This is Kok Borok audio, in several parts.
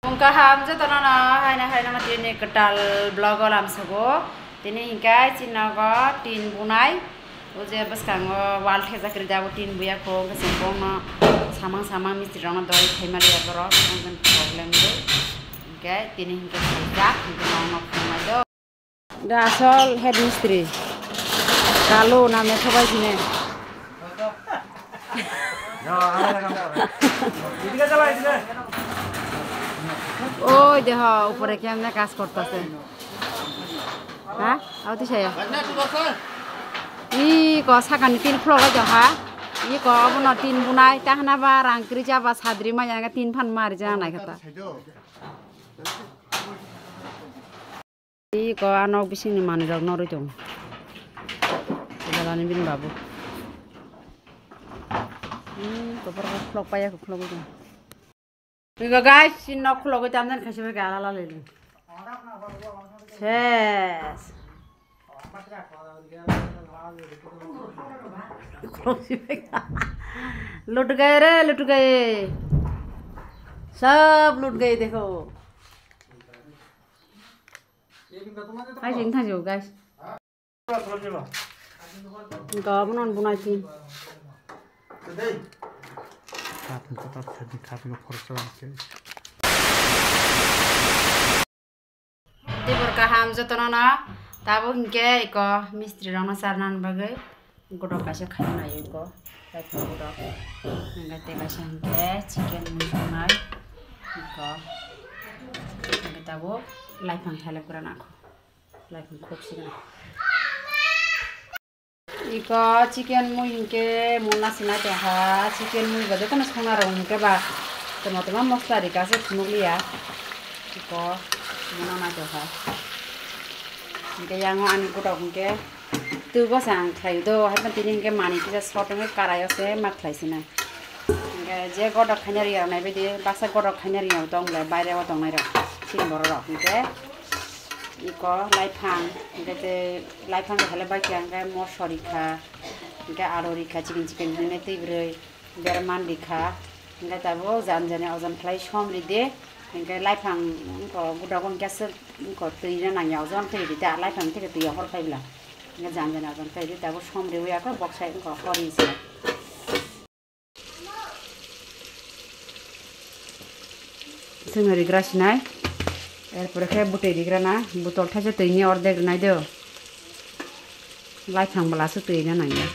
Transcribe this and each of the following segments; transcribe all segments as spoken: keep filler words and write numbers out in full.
Wngkha ham jotono no haino haino tini kwtal vlog o lamsogo. Tini hinkhe chini nogo tin bunai. O je bwskango wall thejak kwrwi da, abo tin buya kho, hwnkhe chwng bongno samang samang mistri rokno dol khaima liya borok, wngkhe problem gwi. Hinkhe tini hinkhe khaijak, hinkhe nokno phunuknai do. Da asol head mistri. Kalu na metho bai sine. Oi deho, upore kemne kaj kortase. Ha? Aw twi saya. Iko sakani tin khulok lai jong ha. Iko abono tin bunai, tahna ba rang kwrwi cha ba sadri maya nga tin phan mari jana nai kha ta. Iko a nok bisingni manwi rok norwi tongo. Jalani bini babu. Hmm, kopor khulok paya khulok tongo. Iko guys, si nok khulogwi tamjani khaisa bai gala lalai. Ses. लुट गए रे, लुट गए, सब लुट गए, देखो। Hai sing thang jo guys. Gabono bunai si. Tei borok kaham jotono no tabuk hinkhe iko mistri rokno charnani bagwi godok kaisa khaina naio iko laipang godok. Hinkhe tei kaisa hinkhe chicken mui songnai iko. Hinkhe tabuk laipang help gra nangkho. Laipang khok signa. Iko chicken mui hinkhe monna sinai tongkha, chicken mui bo jotono songna rok hinkhe ba tamo tamo mosla rikha se phunukliya. Iko monna nai tongkha. Hinkhe yango ani godok hinkhe twi bwsa ang khlai do, haiphano tini hinkhe manwi kisa short wngwi karai o se ma khlai sinai. Hinkhe je godok khaina rwya nai baidi baksa godok khaina rwya tong le baire o tongnai rok chini borok rok hinkhe. Iko laiphang, hinkhe tei laiphang rok hale bai khe hinkhe moso rikha, hinkhe alu rikha, chicken chicken hinwi tei bwrwi berman rikha, hinkhe tabuk jani jani ojon khlai som ride, hinkhe laiphang wngkha gudago hinkhe aswk wngkha twi rw nangya ojon khe ride, laiphang thikhe twi hor phai bwla, hinkhe jani jani ojon khe ride tabuk som riwi ya khe boksa wngkha hor rw se. Chwngno rigra sinai, erpore khe bwtwi rigra na, botol thaisa twini ordek rwnai do, laithang bwlaso twi rwna nangya.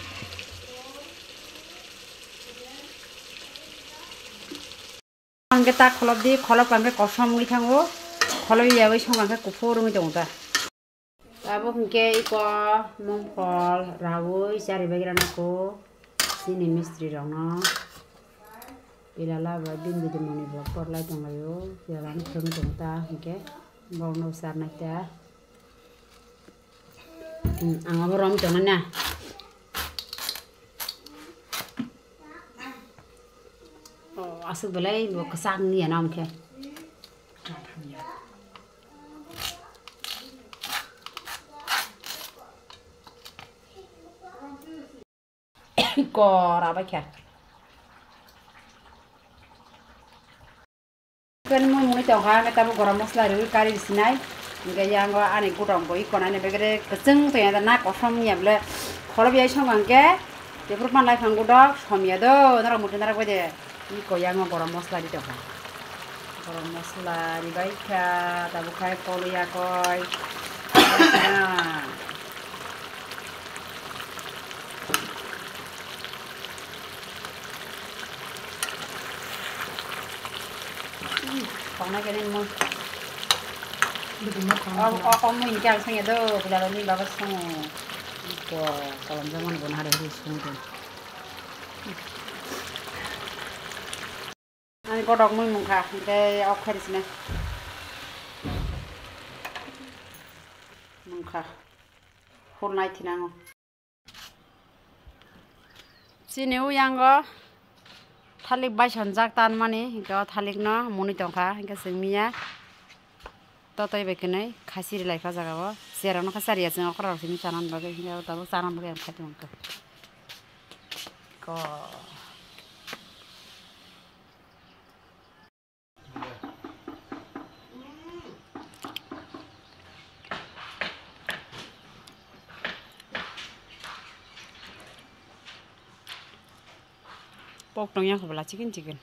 Ang khe ta kholop di, kholop kang khe kosom wngwi thango, kholop yawi song kang khe kuphur wngwi tongo ta. Tabuk hinkhe iko mungphol raui charibagrana kho chini mistri rokno. Pilala bai bini didi moni bo porlai tonglaio. Pilala no phwrwngwi tongo ta hinkhe borokno charnai ta. Hmm, ang abo romwi tongnai na. Oh, aswk belai bo kwchak wngya na omo khe. Kora bai kha. Chicken mui mui tongkha, hwnkhe tabuk gorom masala riui kari sinai. Hwnkhe yango ani gudok bo iko nani begere kwchwng tongya da na kosom ya bole. Kholop ya song hwnkhe jephuru manlai phang gudok somya do, norok muitu narak bai de. Iko yango gorom masala ri tongkha. Gorom masala ribai kha, tabuk khai kolu yakoi. Khongnai khe nini mui. Bwdwma khongnai. O, o, o mui hwnkhe ang songya do, bulaloni baba songo. Iko kolom jamani bono hari hari songwi tong. Ani godok mui mungkha, hwnkhe ok khairi sinai. Mungkha. Hor nai thinango. Chini uyango thalik bai sonjak tanmani, hwnkhe o thalikno mwnwi tongkha, hwnkhe chwng miya totwi bai kwnwi khasi rilai kha o jaga o. Chair rokno khe chariya chwng okra rok simi chana bagwi, hwnkhe o tabuk chana bagwi ang khai tongkha. Ko. Pok tong yang kho bwla chicken chicken.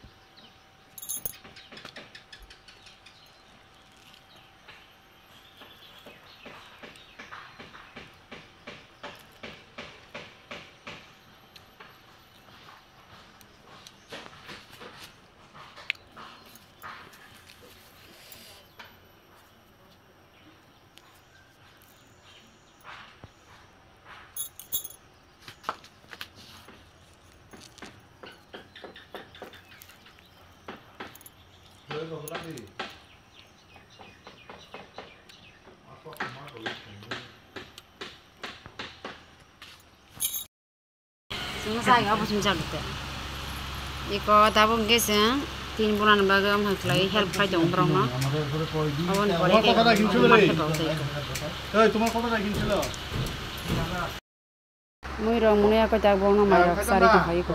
Chwng sai abo chwng chak te. Iko tabuk hwnkhe chwng tin bulan bagwi wng khlai help khai tongo borokno. Aboni pore khe matha kok tei. Mui rok mwnwi yakoi tak bokno mai rok charwi tong phai iko.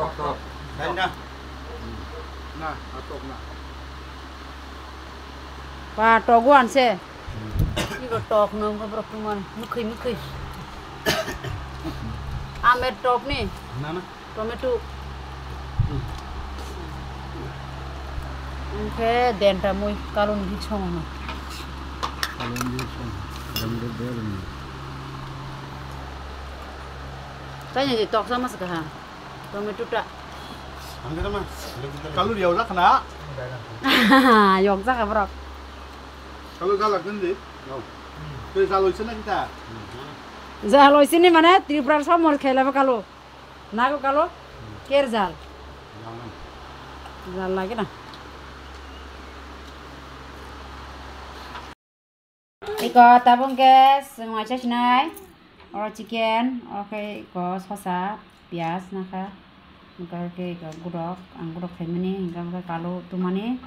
Ba tok o anse. Iko tok no wngkha borok tongmani. Mwkhwi mwkhwi. Amer tok ni. Tomato. Hwnkhe denta mui kaloni hik songo. Kaloni hik songo. Denta berni. Tanya je toksa mas kaha. Tomato ta. Kalori yau jakha na. Yok jakha borok. Kalu jala kendi. Tei jalo ise na kita. Jalo ise ni mane Tripura somor khela ba kalu. Nago kalo, ker jal. Jal lagi na. Iko tabuk khe chwng waisa sinai. Oro chicken, oro khe iko sosa, piyaj nakha. Hingke khe iko gudok, ang gudok khaimani, hingke kalo tumani.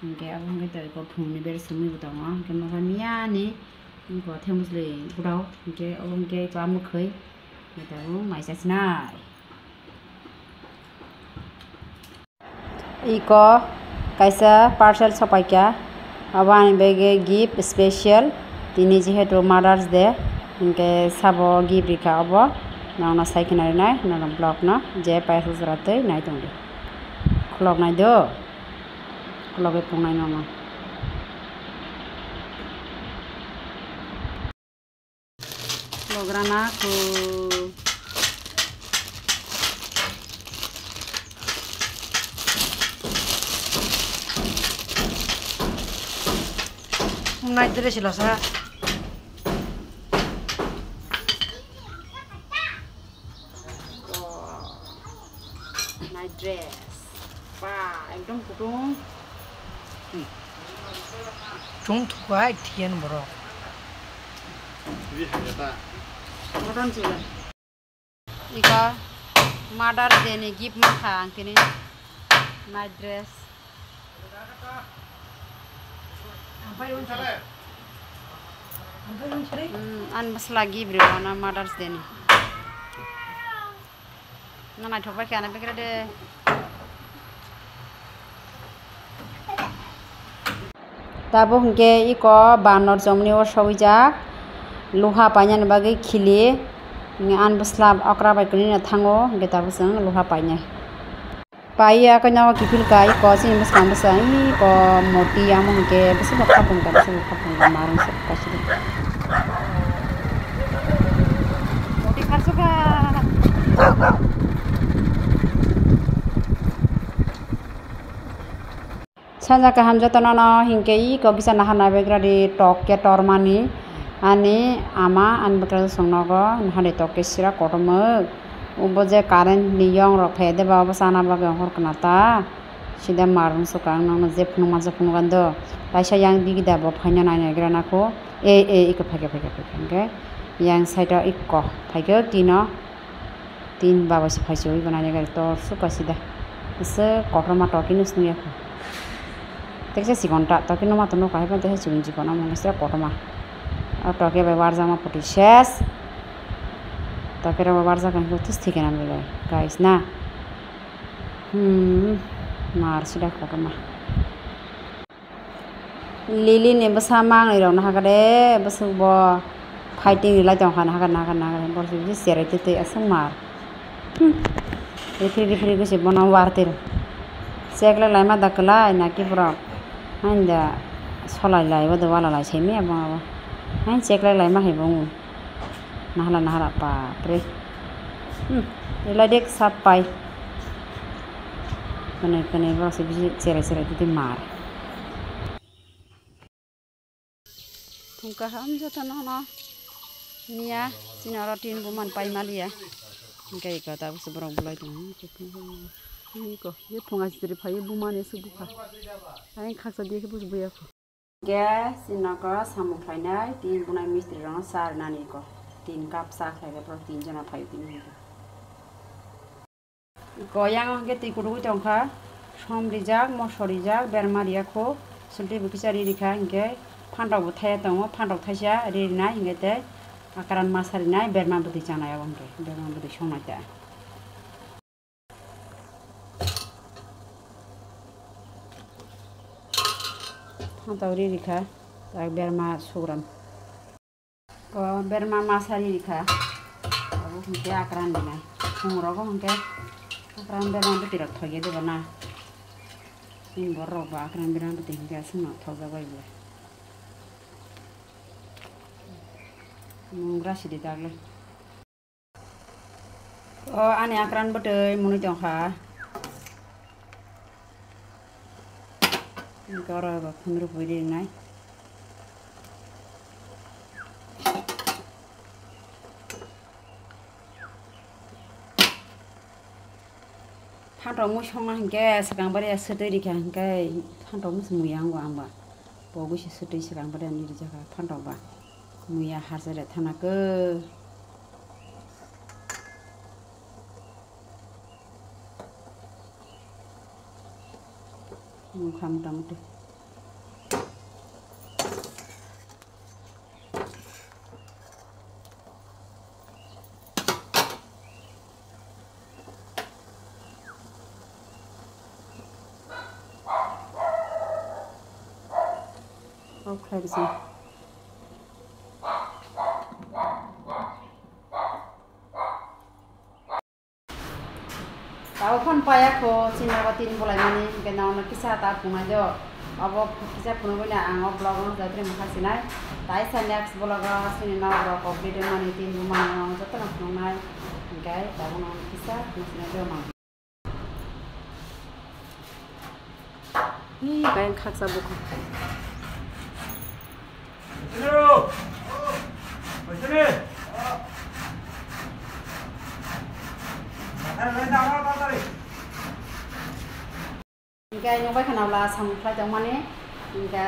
Hingke abo hingke to iko phungni bere simi bo tongo. Hingke nokha miyani, iko themosli gudok, hingke obo hingke iko amwkhwi. Tabuk mai chasinai. Iko kaisa parcel sopaikha, abo ani bagwi gift special, tini jehetu Mother's Day, hinkhe sabo gift rikha obo, nokno sai khna rinai, nono vlog no je paisa jora twi nai tongdi, khulok nai do, khulogwi phunuknai nono. Lograna ko. Nai dress lo sa. Night dress. Ba, ekdom kutung. Chung thukai thian borok. Modern chula. Iko Mother's Day ni gift mankha ang tini. Night dress. Hmm, ani bwsla gift rw ano Mother's Day ni. No naithok bai khe ano bikre de. Tabuk hinkhe iko banor chomni o sogwijak, luha painani bagwi khili, ani bwsla okra bai kwlwino thango, hinkhe tabuk chwng luha painai. Pai ya khe nogo kiphil ka iko chini bwskang bwsa iko moti amo hinkhe bwswk bo khapung ka bwswk bo khapung ka marung se kaisa de. Moti kharsuka. Sanja kaham jotono no hinkhe iko kisa naharnai begradi tok khe tormani ani ama ani bwkrajwk chwng nogo nahardi tok khe sira kotorma. Obo je current ni yong rok phaiyade ba obo chana bagwi hor khna ta. Sida marung suka ang nokno je phunukma je phunukgani do. Kaisa yang digi da bo phaina nai naigra na kho. E, e, iko phaikha, phaikha, phaikha. Hingke yang side o iko phaikha tino. Tin baba se phaiswi bo nai naigra tor suka sida. Ese kotorma toki nus nung ya kho. Tekse sikon ta toki numa to nukha hai phan tekse sikon sikon amo ngesra kotorma. O toki bai warjakma poti ses. Toki rok bai warjak ang khe thik khe nang belai guys na. Hmm, mar sida kotorma. Lily ni bwsa mangnwi rok no hakhe de bwswk bo fighting rilai tong kha na hakhe na hakhe na hakhe borok se cherai twi twi aswk mar. Hmm. Rifri rifri gwi se bono wartir. Cheklai laima da kwlai na ki borok. Hain da solai lai bo do wala lai se mi abo abo. Hain cheklai laima hai bo. Nahala nahala bapre. Hmm, rilai dek sap pai. Kwnwi kwnwi borok se bisi cherai cherai titi mar. Thung kaham jotono no niya, chini oro tin buman pai maliya. Hingke iko tabuk se borok bolai tongo. Iko, ye phunga sitiri phai ye bumani se bukha. Ayang khaksa diye khe buji buya kho. Hingke chini nogo samung khlainai tin bunai mistri rokno cha rinani iko. Tin cup cha khlai khe borok tin jona phai tini hingke. Iko yang hingke twi kudugo tongkha, som rijak, moso rijak, berma riya kho, sulti bo kisa ri rikha, hingke phantok bo thaya tongo, phantok thaisa ri rinai, hingke tei akran masa rinai, berma bwtwi chanai abo hingke, berma bwtwi songnai ta. Phantok ri rikha, tak berma sugram. O berma masa ri rikha. Abo hingke akran dinai. Phungrogo hingke akran berma bwtwi rok thoge debo na. Chini borok rok bo akran berma bwtwi hingke aswkno thokjak bai bo. Mungra sidi dagle. O ani akran bwtwi mwnwi tongkha. Gora ba phunru puri nai. Phantok mui songna hingke swkang bari ya swtwi rikha hingke phantok mui songmui ya wngbo ang ba. Pogwi se swtwi swkang bari ya nini rijaka phantok ba. Mui ya harsa re thana khe. Nukha mota moti. Off khlai rwsong. Tabuk phone paya kho, chini nogo tin bolai mani, hingke nono kisa ta phunai do. Obo kisa phunugwi na ang o vlog no jatri mokha sinai. Taisa next vlog o chini nogo rok kok video mani tin bo mani nono joto no phunuknai. Hingke tabuk nono kisa phunuk sinai do mang. Hi, bayang khaksa bukhuk. Hingke nukbai khana bwla samung khlai tongmani, hingke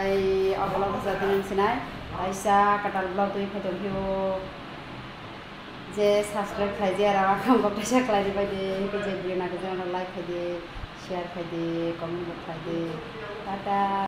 o vlog bwsa tini sinai, kaisa kwtal vlog twi phai tongphio. Je subscribe khlai je aro ang kok kaisa khlai di bai di, hingke je video nang khe je like khai di, share khai di, comment bo khai di. Tata.